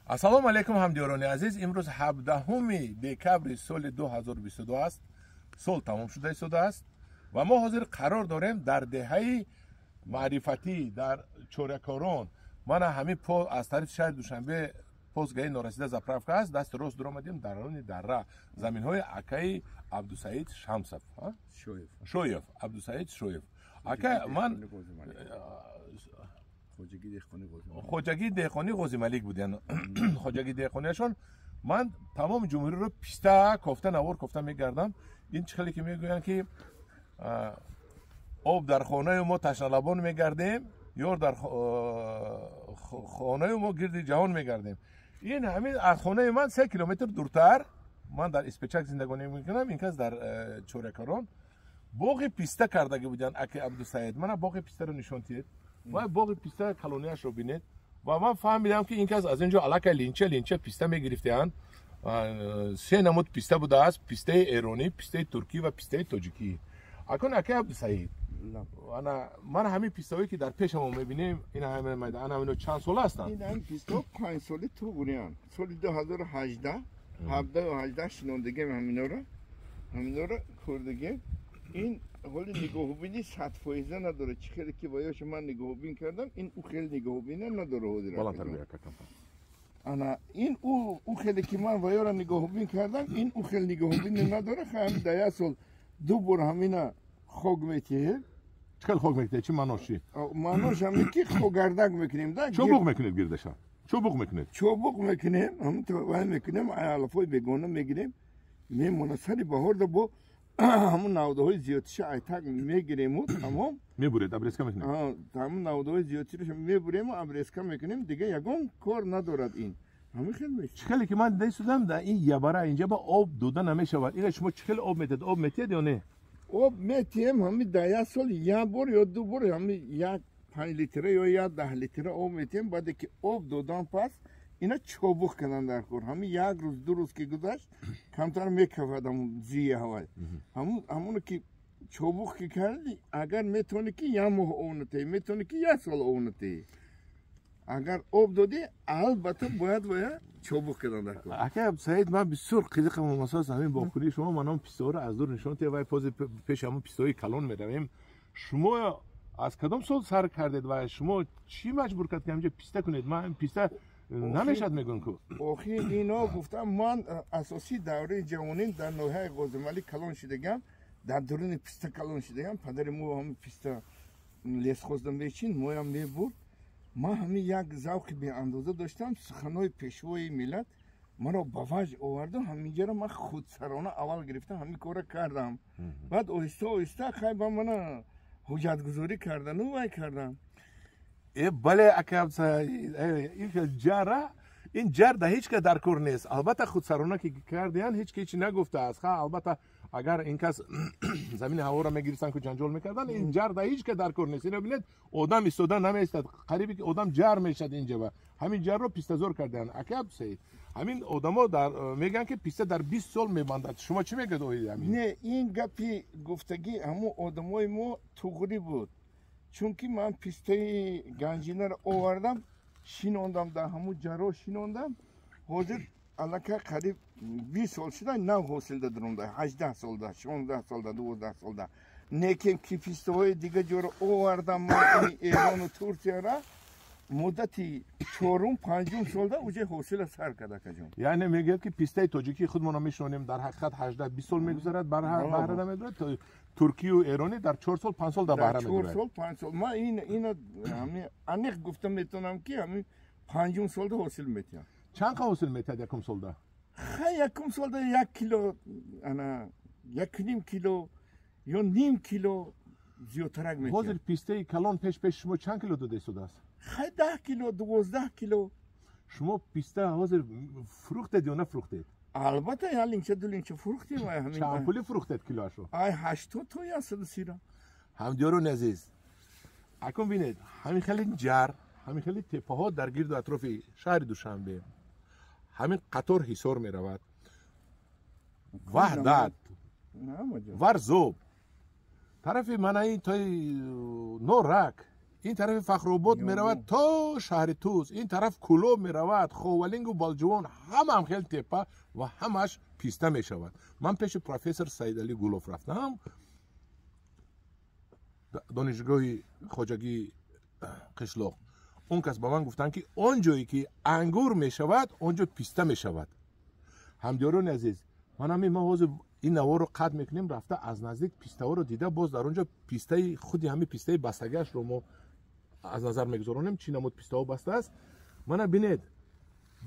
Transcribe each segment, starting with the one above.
Ассалому алайкум, ҳамдиёрони азиз. Имрӯз 17 декабри соли 2022 аст. Сол тамом шуда истодааст ва мо ҳозир қарор дорем дар деҳаи Маърифатӣ, дар Чорякорон. Мана ҳамин по аз тарафи шаҳри Душанбе постгаи норасида, заправка аст, дасти рост дуромадем, дарони дара, заминҳои акаи Абдусаид Шамсов, Шоев, Абдусаид Шоев. Ака, ман хоҷагии деҳқонӣ Ғозималик будян, хоҷагии деҳқониашон. Ман тамоми ҷумҳуриро писта кофта, навор кофта мегардам. Ин чӣ хеле ки мегӯянд, ки об дар хонаю мо ташналабон мегардем, ёр дар хонаю мо гирди ҷаҳон мегардем. Ин ҳамин аз хонаи ман 3 километр дуртар, ман дар Испечак зиндагонӣ мекунам, ин кас дар Чорякарон боғи писта кардагӣ будянд, аки Абдусаид. Мана боғи пистаро нишон тиҳед ва боғи писта калонияшро бинед. Ва ман фаҳмидам, ки ин кас аз ин ҷо аллакай линча линча писта мегирифтаанд. Се намуд писта будааст: пистаи эронӣ, пистаи туркӣ ва пистаи тоҷикӣ. Акун, акай Абдусаид, ана ман ҳамин пистаҳое, ки дар пешамо мебинем, ана ҳамино чанд сола ҳастанд? Ин ҳамин пистаҳо 5 соли туғриянд. Соли 2018, ҳабдаҳу ҳаждаҳ шинондагем ҳаминора хӯрдагем. Ин ҳоли нигоҳубини 100% надорад. Чӣ хеле ки ваёша ман нигоҳубин кардам, ин ӯ хеле нигоҳубина надорад ҳозир. Ана ин ӯ хеле ки ман ваёра нигоҳубин кардам, ин ӯ хеле нигоҳубини надорад. Ҳам дар як сол ду бор ҳамина хок метиҳем. Чӣ хел хок метиҳед? Чӣ маънош, чи? Маънош ҳаме ки хокгардак мекунем да. Чобуқ мекунед гирдаша, чобуқ мекунед? Чобуқ мекунем, вай мекунем, алафҳои бегона мегирем, мемона. Сари баҳорда бо ҳамун навдаҳои зиёдтиша айтак мегирему тамом. Мебуред, обрезка мекунед? Ҳамун навдаҳои зиёдтиша мебурему обрезка мекунем. Дига ягон кор надорад ин. Ҳамин хел мешавад. Чӣ хеле ки ман дида истодам, дар ин ябара инҷа ба об дода намешавад. Ина шумо чӣ хел об метиҳед? Об метиҳед ё не? Об метиҳем. Ҳами дар як сол як бор ё ду бор, ҳами як 5 литра ё як 10 литра об метиҳем. Баъде ки об додан пас, ина чобуқ карданд дар кор. Ҳами як рӯз, 2 рӯз ки гузашт, камтар мекафад ҳамун зии ҳавай. Ҳамоно ки чобуқ ки карди, агар метавонӣ, ки як моҳ об натеҳӣ, метавонӣ, ки як сол об натеҳӣ. Агар об додӣ, албатта бояд вая чобуқ кардан дар кор. Ака Саид, ман бисёр қизиқам масалан ҳамин боғкунии шумо. Ман он пистаҳоро аз дур нишон тиҳ, вай пози пеши ҳамон пистаҳои калон меравем. Шумо аз кадом сол сар кардед ва шумо чӣ маҷбур кард, ки ҳаминҷо писта кунед? Ман писта намешад мегӯям ку. Охир ино гуфтам, ман асосии давраи ҷавоним дар ноҳияи Ғозималӣ калон шудагам, дар дуруни писта калон шудагам. Падари мо ҳами писта лесхозда мечин, моям мебурд. Ман ҳамин як завқи беандоза доштам. Суханҳои Пешвои миллат маро ба ваҷд оварду. Ҳаминҷаро ман худсарона аввал гирифтам, ҳамин корро кардам. Баъд оҳиста оҳиста хай ба мана ҳуҷҷатгузорӣ кардану вай кардам. Э, бале, ака, ин ҷара, ин ҷар да ҳеҷ ка дар кор нест. Албатта, худсарона ки кардиян, ҳеҷ ки ҳеҷ нагуфтааст. Ха, албатта, агар ин кас замини ҳаворо мегирифтан ку, ҷанҷол мекардан. Ин ҷар да ҳеҷ ка дар кор нест. Ино бинед, одам истода намеистад, қарибе ки одам ҷар мешад инҷа. Ҳамин ҷарро пистазор кардиян. Ака Абдусаид, ҳамин одамо дар мегӯянд, ки писта дар 20 сол мебандад. Шумо чӣ мегӯед оиди ҳамин? Не, ин гапи гуфтагӣ ҳамун одамои мо туғрӣ буд, чунки ман пистаи Ганҷинаро овардам, шинондам, дар ҳамун ҷаро шинондам. Ҳозир аллакай қариб 20 сол шуда, нав ҳосил дадурумда, 18 солда, 16 солда, 12 солда. Некем ки пистаҳои дига ҷоро овардам, Эрону Турсияра, муддати чорум, панҷум солда уже ҳосила сар кард, акаҷон. Яъне мегӯяд, ки пистаи тоҷикии худмонро мешинонем, дар ҳақиқат 18-20 сол мегузарад, баҳра намедорад. Туркию эронӣ дар 4 сол, 5 сол дар баҳра медорад. 4 сол, 5 сол. Ман ина аниқ гуфта метавонам, ки ҳамин панҷум солда ҳосил метиҳам. Чанд қа ҳосил метиҳад якум солда? Хай, якум солда 1 кило, ана 1,5 кило ё ним кило зиёдтарак метиҳад. Ҳозир пистаи калон пеш шумо чанд кило дода истодааст? Хай, 10 кило, 12 кило. Шумо писта ҳозир фурӯхтед ё нафурӯхтед? Албатта, як линча, ду линча фурӯхтем. Чанд пули фурӯхтед килоашро? Ай 80 то 130. Ҳамдиёрони азиз, акун бинед, ҳамин хеле ҷар, ҳамин хеле теппаҳо дар гирду атрофи шаҳри Душанбе, ҳамин қатор Ҳисор меравад, Ваҳдат, Варзоб, тарафи манаи тои Норак. Ин тарафи Фахробод меравад то шаҳри Туз, ин тараф Кӯлоб меравад, Ховалингу Балҷувон, ҳамаам хел тепа ва ҳамаш писта мешавад. Ман пеши профессор Саидалӣ Гулов рафтам, донишгоҳи хоҷагии қишлоқ. Он кас ба ман гуфтанд, ки он ҷое ки ангур мешавад, он ҷо писта мешавад. Ҳамдиёрони азиз, ман ҳамин мо ҳозир ин наворро қатъ мекунем, рафта аз наздик пистаҳоро дида, боз дар он ҷо пистаи худи ҳамин пистаи бастагиашро мо аз назар мегузаронем, чӣ намуд пистаҳо бастааст. Мана бинед,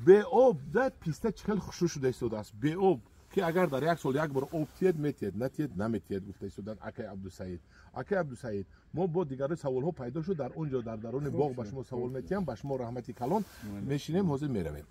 беоб да писта чӣ хел хушрӯ шуда истодааст. Беоб ки агар дар як сол як бор об тиед, метиед, натиед, наметиед, гуфта истодан акай Абдусаид. Акай Абдусаид, мо бо дигари саволҳо пайдо шуд, дар он ҷо дар даруни боғ ба шумо савол метиҳам. Ба шумо раҳмати калон. Мешинем, ҳозир меравем.